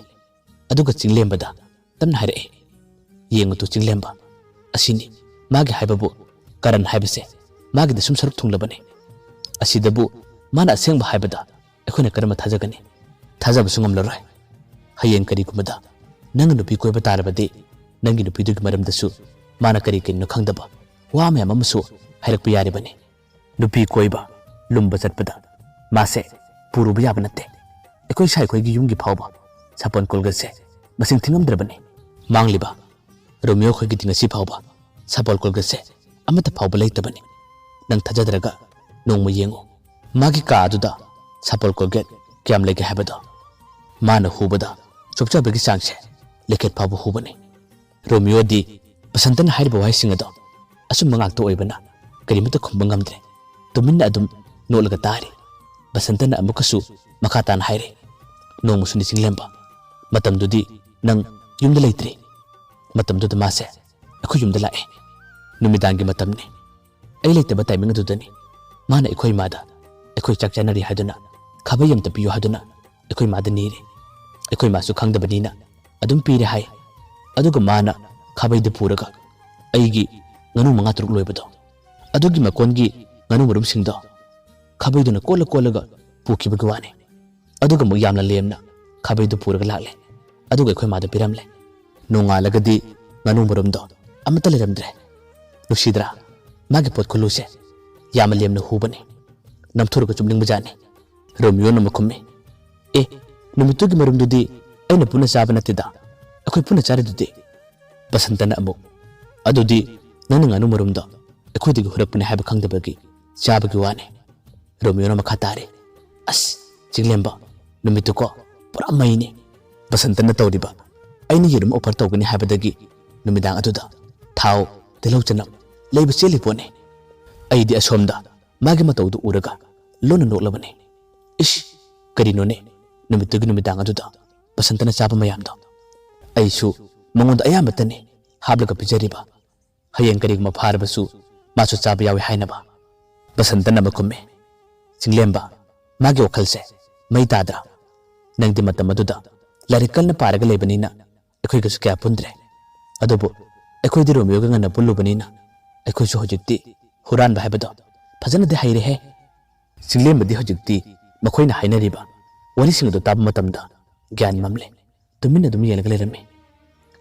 ꯑꯗꯨꯒ ꯆꯤꯡꯂꯦꯝꯕꯗ ꯇꯞꯅ ꯍꯥꯏꯔꯛꯑꯦ, "ꯌꯦꯡꯉꯨ ꯇꯨ ꯆꯤꯡꯂꯦꯝꯕ, ꯑꯁꯤꯅꯤ ꯃꯥꯒꯤ ꯍꯥꯏꯕꯕꯨ, ꯀꯔꯟ ꯍꯥꯏꯕꯁꯦ ꯃꯥꯒꯤꯗ ꯁꯨꯝ ꯁꯔꯨꯛ ꯊꯨꯡꯂꯕꯅꯤ꯫ ꯑꯁꯤꯗꯕꯨ ꯃꯥꯅ ꯑꯁꯦꯡꯕ ꯍꯥꯏꯕꯗ ꯑꯩꯈꯣꯏꯅ ꯀꯔꯝꯕ ꯊꯥꯖꯒꯅꯤ? ꯊꯥꯖꯕꯁꯨ ꯉꯝꯂꯔꯣꯏ꯫ ꯍꯌꯦꯡ ꯀꯔꯤꯒꯨꯝꯕꯗ ꯅꯪꯒꯤ ꯅꯨꯄꯤ ꯀꯣꯏꯕ ꯇꯥꯔꯕꯗꯤ, ꯅꯪꯒꯤ ꯅꯨꯄꯤꯗꯨꯒꯤ ꯃꯔꯝꯗꯁꯨ ꯃꯥꯅ ꯀꯔꯤ ꯀꯔꯤꯅꯣ ꯈꯪꯗꯕ ꯋꯥ ꯃꯌꯥꯝ ꯑꯃꯁꯨ ꯍꯥꯏꯔꯛꯄ ꯌꯥꯔꯤꯕꯅꯤ꯫ ꯅꯨꯄꯤ ꯀꯣꯏꯕ, ꯂꯨꯝꯕ ꯆꯠꯄꯗ ꯃꯥꯁꯦ ꯄꯨꯔꯨꯕ ꯌꯥꯕ ꯅꯠꯇꯦ꯫ ꯑꯩꯈꯣꯏ ꯁꯥꯏ ꯑꯩꯈꯣꯏꯒꯤ ꯌꯨꯝꯒꯤ ꯐꯥꯎꯕ ꯁꯥꯄꯣꯟ ꯀꯣꯜꯒꯦꯠꯁꯦ ꯃꯁꯤꯡ ꯊꯤꯉꯝꯗ꯭ꯔꯕꯅꯤ꯫ ꯃꯥꯡꯂꯤꯕ ꯔꯣꯃꯤꯌꯣ ꯑꯩꯈꯣꯏꯒꯤꯗꯤ ꯉꯁꯤ ꯐꯥꯎꯕ ꯁꯥꯄꯣꯟ ꯀꯣꯜꯒꯦꯠꯁꯦ ꯑꯃꯠꯇ ꯐꯥꯎꯕ ꯂꯩꯇꯕꯅꯤ꯫ ꯅꯪ ꯊꯥꯖꯗ꯭ꯔꯒ ꯅꯣꯡꯃ ꯌꯦꯡꯉꯨ꯫ ꯃꯥꯒꯤ ꯀꯥ ꯑꯗꯨꯗ ꯁꯥꯄꯣꯟ ꯀꯣꯜꯒꯦꯠ ꯀꯌꯥꯝ ꯂꯩꯒꯦ ꯍꯥꯏꯕꯗꯣ꯫ ꯃꯥꯅ ꯍꯨꯕꯗ ꯆꯣꯞꯆꯕꯒꯤ ꯆꯥꯡꯁꯦ ꯂꯩꯈꯦꯠ ꯐꯥꯎꯕ ꯍꯨꯕꯅꯤ꯫" ꯔꯣꯃꯤꯌꯣꯗꯤ ꯕꯁꯟꯇꯅ ꯍꯥꯏꯔꯤꯕ ꯋꯥꯍꯩꯁꯤꯡ ꯑꯗꯣ ꯑꯆꯨꯝꯕ ꯉꯥꯛꯇ ꯑꯣꯏꯕꯅ ꯀꯔꯤꯃꯠꯇ ꯈꯨꯝꯕ ꯉꯝꯗ꯭ꯔꯦ꯫ ꯇꯨꯃꯤꯟꯅ ꯑꯗꯨꯝ ꯅꯣꯛꯂꯒ ꯇꯥꯔꯤ꯫ ꯕꯁꯟꯇꯅ ꯑꯃꯨꯛꯀꯁꯨ ꯃꯈꯥ ꯇꯥꯅ ꯍꯥꯏꯔꯦ, "ꯅꯣꯡꯃꯁꯨꯅꯤ ꯆꯤꯡꯂꯦꯝꯕ, ꯃꯇꯝꯗꯨꯗꯤ ꯅꯪ ꯌꯨꯝꯗ ꯂꯩꯇ꯭ꯔꯤ꯫ ꯃꯇꯝꯗꯨꯗ ꯃꯥꯁꯦ ꯑꯩꯈꯣꯏ ꯌꯨꯝꯗ ꯂꯥꯛꯑꯦ꯫ ꯅꯨꯃꯤꯗꯥꯡꯒꯤ ꯃꯇꯝꯅꯤ꯫ ꯑꯩ ꯂꯩꯇꯕ ꯇꯥꯏꯃꯤꯡ ꯑꯗꯨꯗꯅꯤ ꯃꯥꯅ ꯑꯩꯈꯣꯏ ꯏꯃꯥꯗ ꯑꯩꯈꯣꯏ ꯆꯥꯛ ꯆꯥꯅꯔꯤ ꯍꯥꯏꯗꯨꯅ ꯈꯥꯕꯩ ꯑꯝꯇ ꯄꯤꯌꯨ ꯍꯥꯏꯗꯨꯅ ꯑꯩꯈꯣꯏ ꯏꯃꯥꯗ ꯅꯤꯔꯦ꯫ ꯑꯩꯈꯣꯏ ꯏꯃꯥꯁꯨ ꯈꯪꯗꯕꯅꯤꯅ ꯑꯗꯨꯝ ꯄꯤꯔꯦ ꯍꯥꯏ꯫ ꯑꯗꯨꯒ ꯃꯥꯅ ꯈꯥꯕꯩꯗꯨ ꯄꯨꯔꯒ ꯑꯩꯒꯤ ꯉꯥꯅꯨ ꯃꯉꯥ ꯇꯔꯨꯛ ꯂꯣꯏꯕꯗꯣ, ꯑꯗꯨꯒꯤ ꯃꯀꯣꯟꯒꯤ ꯉꯥꯅꯨ ꯃꯔꯨꯝꯁꯤꯡꯗꯣ ꯈꯥꯕꯩꯗꯨꯅ ꯀꯣꯠꯂ ꯀꯣꯠꯂꯒ ꯄꯨꯈꯤꯕꯒꯤ ꯋꯥꯅꯤ꯫ ꯑꯗꯨꯒ ꯑꯃꯨꯛ ꯌꯥꯝꯅ ꯂꯦꯝꯅ ꯈꯥꯕꯩꯗꯨ ꯄꯨꯔꯒ ꯂꯥꯛꯂꯦ꯫ ꯑꯗꯨꯒ ꯑꯩꯈꯣꯏ ꯃꯥꯗ ꯄꯤꯔꯝꯂꯦ꯫ ꯅꯣꯡꯉꯥꯜꯂꯒꯗꯤ ꯉꯥꯅꯨ ꯃꯔꯨꯝꯗꯣ ꯑꯃꯠꯇ ꯂꯩꯔꯝꯗ꯭ꯔꯦ꯫ ꯅꯨꯡꯁꯤꯗ꯭ꯔꯥ? ꯃꯥꯒꯤ ꯄꯣꯠ ꯈꯨꯜꯂꯨꯁꯦ ꯌꯥꯝꯅ ꯂꯦꯝꯅ ꯍꯨꯕꯅꯤ꯫ ꯅꯝꯊꯨꯔꯒ ꯆꯨꯞꯅꯤꯡꯕꯖꯥꯠꯅꯤ꯫" ꯔꯣꯃꯤꯌꯣꯅ ꯑꯃꯨꯛ ꯈꯨꯝꯃꯤ, "ꯑꯦ, ꯅꯨꯃꯤꯠꯇꯨꯒꯤ ꯃꯔꯨꯝꯗꯨꯗꯤ ꯑꯩꯅ ꯄꯨꯟꯅ ꯆꯥꯕ ꯅꯠꯇꯦꯗ, ꯑꯩꯈꯣꯏ ꯄꯨꯟꯅ ꯆꯥꯔꯤꯗꯨꯗꯤ꯫" ꯕꯁꯟꯇꯅ ꯑꯃꯨꯛ, "ꯑꯗꯨꯗꯤ ꯅꯪꯅ ꯉꯥꯅꯨ ꯃꯔꯨꯝꯗꯣ ꯑꯩꯈꯣꯏꯗꯒꯤ ꯍꯨꯔꯛꯄꯅꯦ ꯍꯥꯏꯕ ꯈꯪꯗꯕꯒꯤ ꯆꯥꯕꯒꯤ ꯋꯥꯅꯤ꯫" ꯔꯣꯃꯤꯌꯣꯅ ꯃꯈꯥ ꯇꯥꯔꯦ, "ꯑꯁ, ꯆꯤꯡꯂꯦꯝꯕ, ꯅꯨꯃꯤꯠꯇꯨꯀꯣ ꯄꯨꯔꯥ ꯃꯩꯅꯤ꯫ ꯕꯁꯟꯇꯅ ꯇꯧꯔꯤꯕ ꯑꯩꯅ ꯌꯦꯔꯨꯝ ꯑꯣꯐꯔ ꯇꯧꯒꯅꯤ ꯍꯥꯏꯕꯗꯒꯤ ꯅꯨꯃꯤꯗꯥꯡ ꯑꯗꯨꯗ ꯊꯥꯎ, ꯇꯤꯜꯍꯧ ꯆꯅꯝ ꯂꯩꯕ ꯆꯦꯜꯂꯤ ꯄꯣꯠꯅꯤ꯫ ꯑꯩꯗꯤ ꯑꯁꯣꯝꯗ ꯃꯥꯒꯤ ꯃꯇꯧꯗꯨ ꯎꯔꯒ ꯂꯣꯟꯅ ꯅꯣꯛꯂꯕꯅꯤ꯫ ꯏꯁ, ꯀꯔꯤꯅꯣꯅꯦ, ꯅꯨꯃꯤꯠꯇꯨꯒꯤ ꯅꯨꯃꯤꯗꯥꯡ ꯑꯗꯨꯗ ꯕꯁꯟꯇꯅ ꯆꯥꯕ ꯃꯌꯥꯝꯗꯣ? ꯑꯩꯁꯨ ꯃꯉꯣꯟꯗ ꯑꯌꯥꯝꯕꯇꯅꯤ ꯍꯥꯞꯂꯒ ꯄꯤꯖꯔꯤꯕ꯫ ꯍꯌꯦꯡ ꯀꯔꯤꯒꯨꯝꯕ ꯐꯥꯔꯕꯁꯨ ꯃꯥꯁꯨ ꯆꯥꯕ ꯌꯥꯎꯏ ꯍꯥꯏꯅꯕ꯫ ꯕꯁꯟꯇꯅ ꯑꯃꯨꯛ ꯈꯨꯝꯃꯤ, "ꯆꯤꯡꯂꯦꯝꯕ, ꯃꯥꯒꯤ ꯋꯥꯈꯜꯁꯦ ꯃꯩ ꯇꯥꯗ꯭ꯔꯥ? ꯅꯪꯗꯤ ꯃꯇꯝ ꯑꯗꯨꯗ ꯂꯥꯏꯔꯤꯛ ꯀꯟꯅ ꯄꯥꯔꯒ ꯂꯩꯕꯅꯤꯅ ꯑꯩꯈꯣꯏꯒꯁꯨ ꯀꯌꯥ ꯄꯨꯟꯗ꯭ꯔꯦ꯫ ꯑꯗꯨꯕꯨ ꯑꯩꯈꯣꯏꯗꯤ ꯔꯣꯃꯤꯌꯣꯒ ꯉꯟꯅ ꯄꯨꯜꯂꯨꯕꯅꯤꯅ ꯑꯩꯈꯣꯏꯁꯨ ꯍꯧꯖꯤꯛꯇꯤ ꯍꯨꯔꯥꯟꯕ ꯍꯥꯏꯕꯗꯣ ꯐꯖꯅꯗꯤ ꯍꯩꯔꯦꯍꯦ꯫" ꯆꯤꯡꯂꯦꯝꯕꯗꯤ ꯍꯧꯖꯤꯛꯇꯤ ꯃꯈꯣꯏꯅ ꯍꯥꯏꯅꯔꯤꯕ ꯋꯥꯔꯤꯁꯤꯡ ꯑꯗꯨ ꯇꯥꯕ ꯃꯇꯝꯗ ꯒ꯭ꯌꯥꯟ ꯃꯝꯂꯦ꯫ ꯇꯨꯃꯤꯟꯅ ꯑꯗꯨꯝ ꯌꯦꯡꯂꯒ ꯂꯩꯔꯝꯃꯤ꯫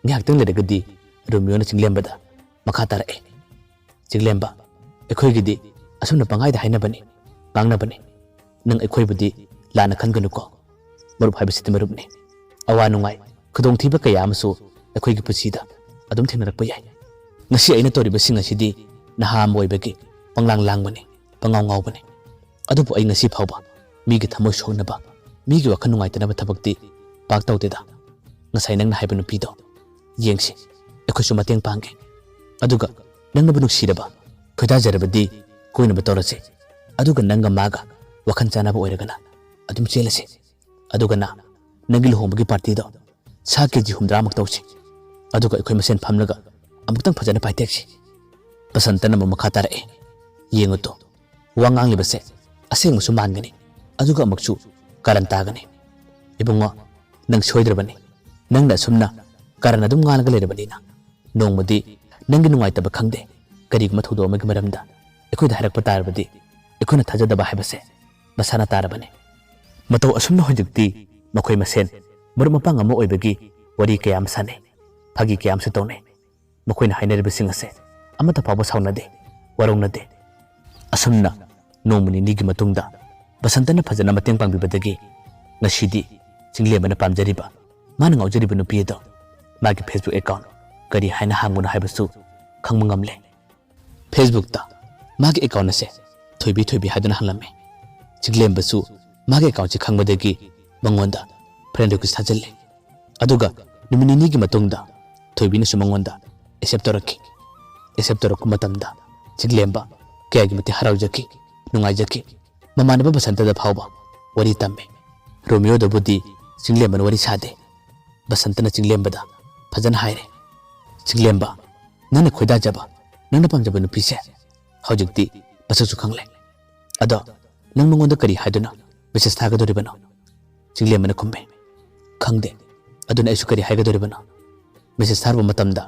ꯉꯥꯏꯍꯥꯛꯇꯪ ꯂꯩꯔꯒꯗꯤ ꯔꯣꯃꯤꯌꯣꯅ ꯆꯤꯡꯂꯦꯝꯕꯗ ꯃꯈꯥ ꯇꯥꯔꯛꯑꯦ, "ꯆꯤꯡꯂꯦꯝꯕ, ꯑꯩꯈꯣꯏꯒꯤꯗꯤ ꯑꯁꯨꯝꯅ ꯄꯪꯍꯥꯏꯗ ꯍꯥꯏꯅꯕꯅꯤ, ꯉꯥꯡꯅꯕꯅꯤ꯫ ꯅꯪ ꯑꯩꯈꯣꯏꯕꯨꯗꯤ ꯂꯥꯟꯅ ꯈꯟꯒꯅꯨꯀꯣ꯫ ꯃꯔꯨꯞ ꯍꯥꯏꯕꯁꯤꯗꯤ ꯃꯔꯨꯞꯅꯤ꯫ ꯑꯋꯥ ꯅꯨꯡꯉꯥꯏ, ꯈꯨꯗꯣꯡꯊꯤꯕ ꯀꯌꯥ ꯑꯃꯁꯨ ꯑꯩꯈꯣꯏꯒꯤ ꯄꯨꯟꯁꯤꯗ ꯑꯗꯨꯝ ꯊꯦꯡꯅꯔꯛꯄ ꯌꯥꯏ꯫ ꯉꯁꯤ ꯑꯩꯅ ꯇꯧꯔꯤꯕꯁꯤꯡ ꯑꯁꯤꯗꯤ ꯅꯍꯥ ꯑꯃ ꯑꯣꯏꯕꯒꯤ ꯄꯪꯂꯥꯡ ꯂꯥꯡꯕꯅꯤ, ꯄꯪꯉꯥꯎ ꯉꯥꯎꯕꯅꯤ꯫ ꯑꯗꯨꯕꯨ ꯑꯩ ꯉꯁꯤ ꯐꯥꯎꯕ ꯃꯤꯒꯤ ꯊꯃꯣꯏ ꯁꯣꯛꯅꯕ, ꯃꯤꯒꯤ ꯋꯥꯈꯜ ꯅꯨꯡꯉꯥꯏꯇꯅꯕ ꯊꯕꯛꯇꯤ ꯄꯥꯛ ꯇꯧꯗꯦꯗ꯫ ꯉꯁꯥꯏ ꯅꯪꯅ ꯍꯥꯏꯕ ꯅꯨꯄꯤꯗꯣ ꯌꯦꯡꯁꯤ, ꯑꯩꯈꯣꯏꯁꯨ ꯃꯇꯦꯡ ꯄꯥꯡꯒꯦ꯫ ꯑꯗꯨꯒ ꯅꯪꯅꯕꯨ ꯅꯨꯡꯁꯤꯔꯕ, ꯈꯣꯏꯗꯥꯖꯔꯕꯗꯤ ꯀꯣꯏꯅꯕ ꯇꯧꯔꯁꯤ꯫ ꯑꯗꯨꯒ ꯅꯪꯒ ꯃꯥꯒ ꯋꯥꯈꯜ ꯆꯥꯟꯅꯕ ꯑꯣꯏꯔꯒꯅ ꯑꯗꯨꯝ ꯆꯦꯜꯂꯁꯤ꯫ ꯑꯗꯨꯒꯅ ꯅꯪꯒꯤ ꯂꯨꯍꯣꯡꯕꯒꯤ ꯄꯥꯔꯇꯤꯗꯣ ꯁꯥ ꯀꯦ ꯖꯤ ꯍꯨꯝꯗ꯭ꯔꯥꯃꯨꯛ ꯇꯧꯁꯤ꯫ ꯑꯗꯨꯒ ꯑꯩꯈꯣꯏ ꯃꯁꯦꯟ ꯐꯝꯂꯒ ꯑꯃꯨꯛꯇꯪ ꯐꯖꯅ ꯄꯥꯏꯊꯦꯛꯁꯤ꯫" ꯕꯁꯟꯇꯅ ꯑꯃꯨꯛ ꯃꯈꯥ ꯇꯥꯔꯛꯑꯦ, "ꯌꯦꯡꯉꯨ ꯇꯨ, ꯋꯥ ꯉꯥꯡꯂꯤꯕꯁꯦ ꯑꯁꯦꯡꯕꯁꯨ ꯃꯥꯟꯒꯅꯤ, ꯑꯗꯨꯒ ꯑꯃꯨꯛꯁꯨ ꯀꯥꯔꯟ ꯇꯥꯒꯅꯤ꯫ ꯏꯕꯨꯡꯉꯣ, ꯅꯪ ꯁꯣꯏꯗ꯭ꯔꯕꯅꯤ꯫ ꯅꯪꯅ ꯑꯁꯨꯝꯅ ꯀꯥꯔꯟ ꯑꯗꯨꯝ ꯉꯥꯡꯂꯒ ꯂꯩꯔꯕꯅꯤꯅ ꯅꯣꯡꯃꯗꯤ ꯅꯪꯒꯤ ꯅꯨꯡꯉꯥꯏꯇꯕ ꯈꯪꯗꯦ, ꯀꯔꯤꯒꯨꯝꯕ ꯊꯧꯗꯣꯛ ꯑꯃꯒꯤ ꯃꯔꯝꯗ ꯑꯩꯈꯣꯏꯗ ꯍꯥꯏꯔꯛꯄ ꯇꯥꯔꯕꯗꯤ ꯑꯩꯈꯣꯏꯅ ꯊꯥꯖꯗꯕ ꯍꯥꯏꯕꯁꯦ ꯃꯁꯥꯅ ꯇꯥꯔꯕꯅꯤ꯫ ꯃꯇꯧ ꯑꯁꯨꯝꯅ ꯍꯧꯖꯤꯛꯇꯤ ꯃꯈꯣꯏ ꯃꯁꯦꯟ ꯃꯔꯨꯞ ꯃꯄꯥꯡ ꯑꯃ ꯑꯣꯏꯕꯒꯤ ꯋꯥꯔꯤ ꯀꯌꯥ ꯑꯃ ꯁꯥꯟꯅꯩ, ꯐꯥꯒꯤ ꯀꯌꯥ ꯑꯃꯁꯨ ꯇꯧꯅꯩ꯫ ꯃꯈꯣꯏꯅ ꯍꯥꯏꯅꯔꯤꯕꯁꯤꯡ ꯑꯁꯦ ꯑꯃꯠꯇ ꯐꯥꯎꯕ ꯁꯥꯎꯅꯗꯦ, ꯋꯥꯔꯧꯅꯗꯦ꯫ ꯑꯁꯨꯝꯅ ꯅꯣꯡꯃ ꯅꯤꯅꯤꯒꯤ ꯃꯇꯨꯡꯗ ꯕꯁꯟꯇꯅ ꯐꯖꯅ ꯃꯇꯦꯡ ꯄꯥꯡꯕꯤꯕꯗꯒꯤ ꯉꯁꯤꯗꯤ ꯆꯤꯡꯂꯦꯝꯕꯅ ꯄꯥꯝꯖꯔꯤꯕ, ꯃꯥꯅ ꯉꯥꯎꯖꯔꯤꯕ ꯅꯨꯄꯤ ꯑꯗꯣ ꯃꯥꯒꯤ Facebook account ꯀꯔꯤ ꯍꯥꯏꯅ ꯍꯥꯡꯕꯅꯣ ꯍꯥꯏꯕꯁꯨ ꯈꯪꯕ ꯉꯝꯂꯦ꯫ Facebookꯇ ꯃꯥꯒꯤ account ꯑꯁꯦ ꯊꯣꯏꯕꯤ ꯊꯣꯏꯕꯤ ꯍꯥꯏꯗꯨꯅ ꯍꯥꯡꯂꯝꯃꯤ꯫ ꯆꯤꯡꯂꯦꯝꯕꯁꯨ ꯃꯥꯒꯤ accountꯁꯦ ꯈꯪꯕꯗꯒꯤ ꯃꯉꯣꯟꯗ friend request ꯊꯥꯖꯤꯜꯂꯤ꯫ ꯑꯗꯨꯒ ꯅꯨꯃꯤꯠ ꯅꯤꯅꯤꯒꯤ ꯃꯇꯨꯡꯗ ꯊꯣꯏꯕꯤꯅꯁꯨ ꯃꯉꯣꯟꯗ accept ꯇꯧꯔꯛꯈꯤ꯫ Accept ꯇꯧꯔꯛꯄ ꯃꯇꯝꯗ ꯆꯤꯡꯂꯦꯝꯕ ꯀꯌꯥꯒꯤ ꯃꯇꯤꯛ ꯍꯔꯥꯎꯖꯈꯤ, ꯅꯨꯡꯉꯥꯏꯖꯈꯤ꯫ ꯃꯃꯥꯟꯅꯕ ꯕꯁꯟꯇꯗ ꯐꯥꯎꯕ ꯋꯥꯔꯤ ꯇꯝꯃꯤ꯫ ꯔꯣꯃꯤꯌꯣꯗꯕꯨꯗꯤ ꯆꯤꯡꯂꯦꯝꯕꯅ ꯋꯥꯔꯤ ꯁꯥꯗꯦ꯫ ꯕꯁꯟꯇꯅ ꯆꯤꯡꯂꯦꯝꯕꯗ ꯐꯖꯅ ꯍꯥꯏꯔꯦ, "ꯆꯤꯡꯂꯦꯝꯕ, ꯅꯪꯅ ꯈꯣꯏꯗꯥꯖꯕ, ꯅꯪꯅ ꯄꯥꯝꯖꯕ ꯅꯨꯄꯤꯁꯦ ꯍꯧꯖꯤꯛꯇꯤ ꯃꯁꯛꯁꯨ ꯈꯪꯂꯦ꯫ ꯑꯗꯣ ꯅꯪ ꯃꯉꯣꯟꯗ ꯀꯔꯤ ꯍꯥꯏꯗꯨꯅ ꯃꯦꯁꯦꯖ ꯊꯥꯒꯗꯧꯔꯤꯕꯅꯣ?" ꯆꯤꯡꯂꯦꯝꯕꯅ ꯈꯨꯝꯃꯦ, "ꯈꯪꯗꯦ꯫ ꯑꯗꯨꯅ ꯑꯩꯁꯨ ꯀꯔꯤ ꯍꯥꯏꯒꯗꯧꯔꯤꯕꯅꯣ? ꯃꯦꯁꯦꯖ ꯊꯥꯔꯨꯕ ꯃꯇꯝꯗ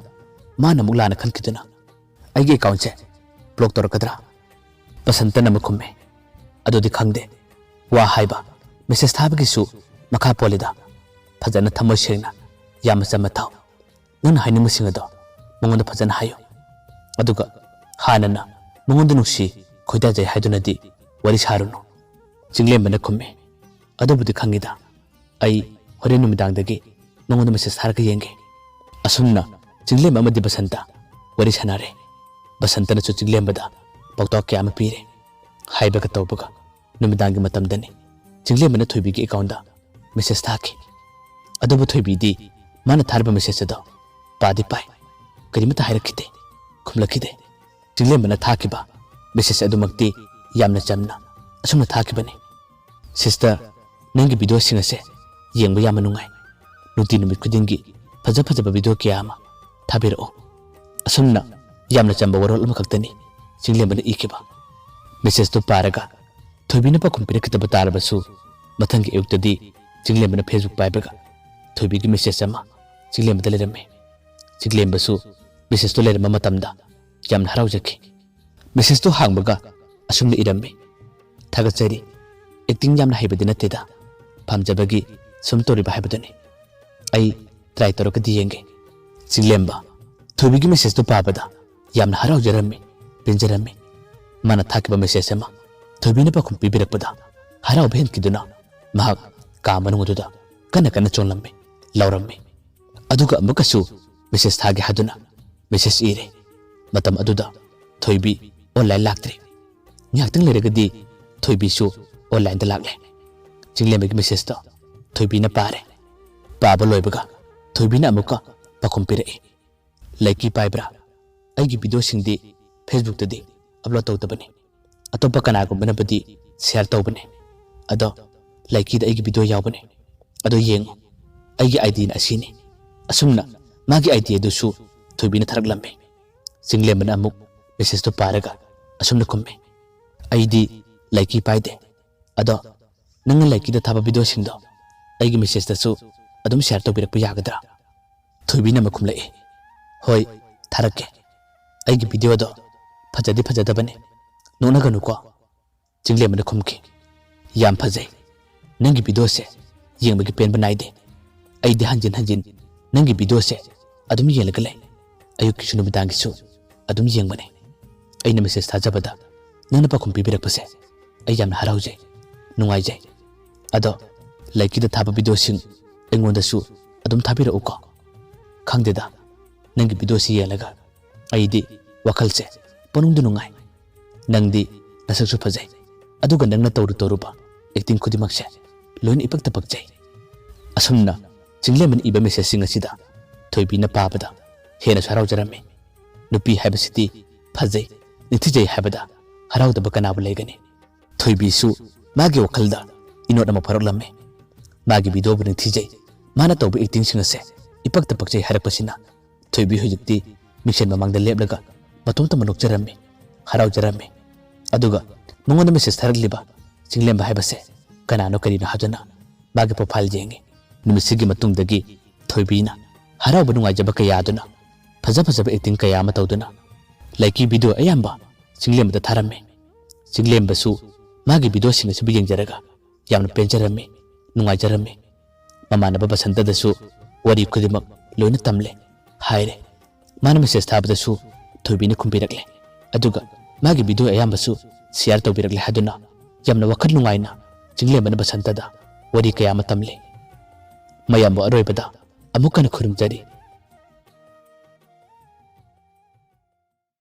ꯃꯥꯅ ꯑꯃꯨꯛ ꯂꯥꯟꯅ ꯈꯟꯈꯤꯗꯨꯅ ꯑꯩꯒꯤ ꯑꯦꯀꯥꯎꯟꯁꯦ ꯕ꯭ꯂꯣꯛ ꯇꯧꯔꯛꯀꯗ꯭ꯔꯥ?" ꯕꯁꯟꯇꯅ ꯑꯃꯨꯛ ꯈꯨꯝꯃꯦ, "ꯑꯗꯨꯗꯤ ꯈꯪꯗꯦ꯫ ꯋꯥ ꯍꯥꯏꯕ, ꯃꯦꯁꯦꯖ ꯊꯥꯕꯒꯤꯁꯨ ꯃꯈꯥ ꯄꯣꯜꯂꯤꯗ꯫ ꯐꯖꯅ ꯊꯃꯣꯏ ꯁꯦꯡꯅ, ꯌꯥꯝꯅ ꯆꯝꯅ ꯊꯥꯎ꯫ ꯅꯪꯅ ꯍꯥꯏꯅꯤꯡꯕꯁꯤꯡ ꯑꯗꯣ ꯃꯉꯣꯟꯗ ꯐꯖꯅ ꯍꯥꯏꯌꯨ꯫ ꯑꯗꯨꯒ ꯍꯥꯟꯅꯅ ꯃꯉꯣꯟꯗ ꯅꯨꯡꯁꯤ, ꯈꯣꯏꯗꯥꯖꯩ ꯍꯥꯏꯗꯨꯅꯗꯤ ꯋꯥꯔꯤ ꯁꯥꯔꯨꯅꯨ꯫" ꯆꯤꯡꯂꯦꯝꯕꯅ ꯈꯨꯝꯃꯤ, "ꯑꯗꯨꯕꯨꯗꯤ ꯈꯪꯉꯤꯗ꯫ ꯑꯩ ꯍꯣꯔꯦꯟ ꯅꯨꯃꯤꯗꯥꯡꯗꯒꯤ ꯃꯉꯣꯟꯗ ꯃꯦꯁꯦꯖ ꯊꯥꯔꯒ ꯌꯦꯡꯒꯦ꯫" ꯑꯁꯨꯝꯅ ꯆꯤꯡꯂꯦꯝꯕ ꯑꯃꯗꯤ ꯕꯁꯟꯇ ꯋꯥꯔꯤ ꯁꯥꯟꯅꯔꯦ꯫ ꯕꯁꯟꯇꯅꯁꯨ ꯆꯤꯡꯂꯦꯝꯕꯗ ꯄꯥꯎꯇꯥꯛ ꯀꯌꯥ ꯑꯃ ꯄꯤꯔꯦ꯫ ꯍꯥꯏꯕꯒ ꯇꯧꯕꯒ ꯅꯨꯃꯤꯗꯥꯡꯒꯤ ꯃꯇꯝꯗꯅꯤ ꯆꯤꯡꯂꯦꯝꯕꯅ ꯊꯣꯏꯕꯤꯒꯤ ꯑꯦꯀꯥꯎꯟꯗ ꯃꯦꯁꯦꯖ ꯊꯥꯈꯤ꯫ ꯑꯗꯨꯕꯨ ꯊꯣꯏꯕꯤꯗꯤ ꯃꯥꯅ ꯊꯥꯔꯤꯕ ꯃꯦꯁꯦꯖ ꯑꯗꯣ ꯄꯥꯗꯤ ꯄꯥꯏ, ꯀꯔꯤꯃꯠꯇ ꯍꯥꯏꯔꯛꯈꯤꯗꯦ, ꯈꯨꯝꯂꯛꯈꯤꯗꯦ꯫ ꯆꯤꯡꯂꯦꯝꯕꯅ ꯊꯥꯈꯤꯕ ꯃꯦꯁꯦꯖ ꯑꯗꯨꯃꯛꯇꯤ ꯌꯥꯝꯅ ꯆꯝꯅ ꯑꯁꯨꯝꯅ ꯊꯥꯈꯤꯕꯅꯤ, "ꯁꯤꯁꯇꯔ, ꯅꯪꯒꯤ ꯚꯤꯗꯤꯑꯣꯁꯤꯡ ꯑꯁꯦ ꯌꯦꯡꯕ ꯌꯥꯝꯅ ꯅꯨꯡꯉꯥꯏ꯫ ꯅꯨꯡꯇꯤ ꯅꯨꯃꯤꯠ ꯈꯨꯗꯤꯡꯒꯤ ꯐꯖ ꯐꯖꯕ ꯚꯤꯗꯤꯑꯣ ꯀꯌꯥ ꯑꯃ ꯊꯥꯕꯤꯔꯛꯑꯣ꯫" ꯑꯁꯨꯝꯅ ꯌꯥꯝꯅ ꯆꯝꯕ ꯋꯥꯔꯣꯜ ꯑꯃꯈꯛꯇꯅꯤ ꯆꯤꯡꯂꯦꯝꯕꯅ ꯏꯈꯤꯕ꯫ ꯃꯦꯁꯦꯖꯇꯨ ꯄꯥꯔꯒ ꯊꯣꯏꯕꯤꯅ ꯄꯥꯎꯈꯨꯝ ꯄꯤꯔꯛꯈꯤꯗꯕ ꯇꯥꯔꯕꯁꯨ, ꯃꯊꯪꯒꯤ ꯑꯌꯨꯛꯇꯗꯤ ꯆꯤꯡꯂꯦꯝꯕꯅ ꯐꯦꯁꯕꯨꯛ ꯄꯥꯏꯕꯒ ꯊꯣꯏꯕꯤꯒꯤ ꯃꯦꯁꯦꯖ ꯑꯃ ꯆꯤꯡꯂꯦꯝꯕꯗ ꯂꯩꯔꯝꯃꯤ꯫ ꯆꯤꯡꯂꯦꯝꯕꯁꯨ ꯃꯦꯁꯦꯖꯇꯨ ꯂꯩꯔꯝꯕ ꯃꯇꯝꯗ ꯌꯥꯝꯅ ꯍꯔꯥꯎꯖꯈꯤ꯫ ꯃꯦꯁꯦꯖꯇꯨ ꯍꯥꯡꯕꯒ ꯑꯁꯨꯝꯅ ꯏꯔꯝꯃꯤ, "ꯊꯥꯒꯠꯆꯔꯤ꯫ ꯑꯦꯛꯇꯤꯡ ꯌꯥꯝꯅ ꯍꯩꯕꯗꯤ ꯅꯠꯇꯦꯗ, ꯄꯥꯝꯖꯕꯒꯤ ꯁꯨꯝ ꯇꯧꯔꯤꯕ ꯍꯥꯏꯕꯗꯨꯅꯤ꯫ ꯑꯩ ꯇ꯭ꯔꯥꯏ ꯇꯧꯔꯒꯗꯤ ꯌꯦꯡꯒꯦ꯫" ꯆꯤꯡꯂꯦꯝꯕ ꯊꯣꯏꯕꯤꯒꯤ ꯃꯦꯁꯦꯖꯇꯨ ꯄꯥꯕꯗ ꯌꯥꯝꯅ ꯍꯔꯥꯎꯖꯔꯝꯃꯤ, ꯄꯦꯟꯖꯔꯝꯃꯤ꯫ ꯃꯥꯅ ꯊꯥꯈꯤꯕ ꯃꯦꯁꯦꯖ ꯑꯃ ꯊꯣꯏꯕꯤꯅ ꯄꯥꯎꯈꯨꯝ ꯄꯤꯕꯤꯔꯛꯄꯗ ꯍꯔꯥꯎꯕ ꯍꯦꯟꯈꯤꯗꯨꯅ ꯃꯍꯥꯛ ꯀꯥ ꯃꯅꯨꯡ ꯑꯗꯨꯗ ꯀꯟꯅ ꯀꯟꯅ ꯆꯣꯡꯂꯝꯃꯤ, ꯂꯥꯎꯔꯝꯃꯤ꯫ ꯑꯗꯨꯒ ꯑꯃꯨꯛꯀꯁꯨ ꯃꯦꯁꯦꯖ ꯊꯥꯒꯦ ꯍꯥꯏꯗꯨꯅ ꯃꯦꯁꯦꯖ ꯏꯔꯦ꯫ ꯃꯇꯝ ꯑꯗꯨꯗ ꯊꯣꯏꯕꯤ ꯑꯣꯟꯂꯥꯏꯟ ꯂꯥꯛꯇ꯭ꯔꯤ꯫ ꯉꯥꯏꯍꯥꯛꯇꯪ ꯂꯩꯔꯒꯗꯤ ꯊꯣꯏꯕꯤꯁꯨ ꯑꯣꯟꯂꯥꯏꯟꯗ ꯂꯥꯛꯂꯦ꯫ ꯆꯤꯡꯂꯦꯝꯕꯒꯤ ꯃꯦꯁꯦꯖꯇꯣ ꯊꯣꯏꯕꯤꯅ ꯄꯥꯔꯦ꯫ ꯄꯥꯕ ꯂꯣꯏꯕꯒ ꯊꯣꯏꯕꯤꯅ ꯑꯃꯨꯛꯀ ꯄꯥꯎꯈꯨꯝ ꯄꯤꯔꯛꯏ, "ꯂꯩꯀꯤ ꯄꯥꯏꯕ꯭ꯔꯥ? ꯑꯩꯒꯤ ꯚꯤꯗꯤꯑꯣꯁꯤꯡꯗꯤ ꯐꯦꯁꯕꯨꯛꯇꯗꯤ ꯑꯞꯂꯣꯗ ꯇꯧꯗꯕꯅꯤ꯫ ꯑꯇꯣꯞꯄ ꯀꯅꯥꯒꯨꯝꯕꯅꯕꯨꯗꯤ ꯁꯤꯌꯔ ꯇꯧꯕꯅꯤ꯫ ꯑꯗꯣ ꯂꯩꯀꯤꯗ ꯑꯩꯒꯤ ꯚꯤꯗꯤꯑꯣ ꯌꯥꯎꯕꯅꯤ꯫ ꯑꯗꯣ ꯌꯦꯡꯉꯨ, ꯑꯩꯒꯤ ꯑꯥꯏ ꯗꯤꯅ ꯑꯁꯤꯅꯤ꯫" ꯑꯁꯨꯝꯅ ꯃꯥꯒꯤ ꯑꯥꯏ ꯗꯤ ꯑꯗꯨꯁꯨ ꯊꯣꯏꯕꯤꯅ ꯊꯥꯔꯛꯂꯝꯃꯤ꯫ ꯆꯤꯡꯂꯦꯝꯕꯅ ꯑꯃꯨꯛ messageꯇꯨ ꯄꯥꯔꯒ ꯑꯁꯨꯝꯅ ꯈꯨꯝꯃꯤ, "ꯑꯩꯗꯤ ꯂꯥꯏꯀꯤ ꯄꯥꯏꯗꯦ꯫ ꯑꯗꯣ ꯅꯪꯅ ꯂꯥꯏꯀꯤꯗ ꯊꯥꯕ videoꯁꯤꯡꯗꯣ ꯑꯩꯒꯤ messageꯇꯁꯨ ꯑꯗꯨꯝ share ꯇꯧꯕꯤꯔꯛꯄ ꯌꯥꯒꯗ꯭ꯔꯥ?" ꯊꯣꯏꯕꯤꯅ ꯑꯃꯨꯛ ꯈꯨꯝꯂꯛꯏ, "ꯍꯣꯏ, ꯊꯥꯔꯛꯀꯦ꯫ ꯑꯩꯒꯤ videoꯗꯣ ꯐꯖꯗꯤ ꯐꯖꯗꯕꯅꯤ, ꯅꯣꯛꯅꯒꯅꯨꯀꯣ꯫" ꯆꯤꯡꯂꯦꯝꯕꯅ ꯈꯨꯝꯈꯤ, "ꯌꯥꯝ ꯐꯖꯩ꯫ ꯅꯪꯒꯤ videoꯁꯦ ꯌꯦꯡꯕꯒꯤ ꯄꯦꯟꯕ ꯅꯥꯏꯗꯦ꯫ ꯑꯩꯗꯤ ꯍꯟꯖꯤꯟ ꯍꯟꯖꯤꯟ ꯅꯪꯒꯤ videoꯁꯦ ꯑꯗꯨꯝ ꯌꯦꯡꯂꯒ ꯂꯩ꯫ ꯑꯌꯨꯛꯀꯤꯁꯨ ꯅꯨꯃꯤꯗꯥꯡꯒꯤꯁꯨ ꯑꯗꯨꯝ ꯌꯦꯡꯕꯅꯦ꯫ ꯑꯩꯅ message ꯊꯥꯖꯕꯗ ꯅꯪꯅ ꯄꯥꯎꯈꯨꯝ ꯄꯤꯕꯤꯔꯛꯄꯁꯦ ꯑꯩ ꯌꯥꯝꯅ ꯍꯔꯥꯎꯖꯩ, ꯅꯨꯡꯉꯥꯏꯖꯩ꯫ ꯑꯗꯣ ꯂꯥꯏꯀꯤꯗ ꯊꯥꯕ videoꯁꯤꯡ ꯑꯩꯉꯣꯟꯗꯁꯨ ꯑꯗꯨꯝ ꯊꯥꯕꯤꯔꯛꯎꯀꯣ꯫ ꯈꯪꯗꯦꯗ, ꯅꯪꯒꯤ videoꯁꯤ ꯌꯦꯡꯂꯒ ꯑꯩꯗꯤ ꯋꯥꯈꯜꯁꯦ ꯄꯨꯛꯅꯤꯡꯗ ꯅꯨꯡꯉꯥꯏ꯫ ꯅꯪꯗꯤ ꯅꯁꯛꯁꯨ ꯐꯖꯩ, ꯑꯗꯨꯒ ꯅꯪꯅ ꯇꯧꯔꯨ ꯇꯧꯔꯨꯕ acting ꯈꯨꯗꯤꯡꯃꯛꯁꯦ ꯂꯣꯏꯅ ꯏꯄꯛꯇ ꯄꯛꯆꯩ꯫" ꯑꯁꯨꯝꯅ ꯆꯤꯡꯂꯦꯝꯕꯅ ꯏꯕ messageꯁꯤꯡ ꯑꯁꯤꯗ ꯊꯣꯏꯕꯤꯅ ꯄꯥꯕꯗ ꯍꯦꯟꯅꯁꯨ ꯍꯔꯥꯎꯖꯔꯝꯃꯤ꯫ ꯅꯨꯄꯤ ꯍꯥꯏꯕꯁꯤꯗꯤ ꯐꯖꯩ, ꯅꯤꯡꯊꯤꯖꯩ ꯍꯥꯏꯕꯗ ꯍꯔꯥꯎꯗꯕ ꯀꯅꯥꯕꯨ ꯂꯩꯒꯅꯤ? ꯊꯣꯏꯕꯤꯁꯨ ꯃꯥꯒꯤ ꯋꯥꯈꯜꯗ ꯏꯅꯣꯠ ꯑꯃ ꯐꯥꯎꯔꯛꯂꯝꯃꯤ꯫ ꯃꯥꯒꯤ videoꯕꯨ ꯅꯤꯡꯊꯤꯖꯩ, ꯃꯥꯅ ꯇꯧꯕ actingꯁꯤꯡ ꯑꯁꯦ ꯏꯄꯛꯇ ꯄꯛꯆꯩ ꯍꯥꯏꯔꯛꯄꯁꯤꯅ ꯊꯣꯏꯕꯤ ꯍꯧꯖꯤꯛꯇꯤ ꯃꯤꯡꯁꯦꯜ ꯃꯃꯥꯡꯗ ꯂꯦꯞꯂꯒ ꯃꯇꯣꯝꯇ ꯅꯣꯛꯆꯔꯝꯃꯤ, ꯍꯔꯥꯎꯖꯔꯝꯃꯤ꯫ ꯑꯗꯨꯒ ꯃꯉꯣꯟꯗ message ꯊꯥꯔꯛꯂꯤꯕ ꯆꯤꯡꯂꯦꯝꯕ ꯍꯥꯏꯕꯁꯦ ꯀꯅꯥꯅꯣ ꯀꯔꯤꯅꯣ ꯍꯥꯏꯗꯨꯅ ꯃꯥꯒꯤ profile ꯌꯦꯡꯉꯤ꯫ ꯅꯨꯃꯤꯠꯁꯤꯒꯤ ꯃꯇꯨꯡꯗꯒꯤ ꯊꯣꯏꯕꯤꯅ ꯍꯔꯥꯎꯕ ꯅꯨꯡꯉꯥꯏꯖꯕ ꯀꯌꯥ ꯑꯗꯨꯅ ꯐꯖ ꯐꯖꯕ acting ꯀꯌꯥ ꯑꯃ ꯇꯧꯗꯨꯅ ꯂꯥꯏꯀꯤ video ꯑꯌꯥꯝꯕ ꯆꯤꯡꯂꯦꯝꯕꯗ ꯊꯥꯔꯝꯃꯤ꯫ ꯆꯤꯡꯂꯦꯝꯕꯁꯨ ꯃꯥꯒꯤ videoꯁꯤꯡ ꯑꯁꯤꯕꯨ ꯌꯦꯡꯖꯔꯒ ꯌꯥꯝꯅ ꯄꯦꯟꯖꯔꯝꯃꯤ, ꯅꯨꯡꯉꯥꯏꯖꯔꯝꯃꯤ꯫ ꯃꯃꯥꯟꯅꯕ ꯕꯁꯟꯇꯗꯁꯨ ꯋꯥꯔꯤ ꯈꯨꯗꯤꯡꯃꯛ ꯂꯣꯏꯅ ꯇꯝꯂꯦ, ꯍꯥꯏꯔꯦ꯫ ꯃꯥꯅ message ꯊꯥꯕꯗꯁꯨ ꯊꯣꯏꯕꯤꯅ ꯈꯨꯝꯕꯤꯔꯛꯂꯦ꯫ ꯑꯗꯨꯒ ꯃꯥꯒꯤ video ꯑꯌꯥꯝꯕꯁꯨ share ꯇꯧꯕꯤꯔꯛꯂꯦ ꯍꯥꯏꯗꯨꯅ ꯌꯥꯝꯅ ꯋꯥꯈꯜ ꯅꯨꯡꯉꯥꯏꯅ ꯆꯤꯡꯂꯦꯝꯕꯅ ꯕꯁꯟꯇꯗ ꯋꯥꯔꯤ ꯀꯌꯥ ꯑꯃ ꯇꯝꯂꯦ꯫ ꯃꯌꯥꯝꯕꯨ ꯑꯔꯣꯏꯕꯗ ꯑꯃꯨꯛ ꯍꯟꯅ ꯈꯨꯔꯨꯝꯖꯔꯤ꯫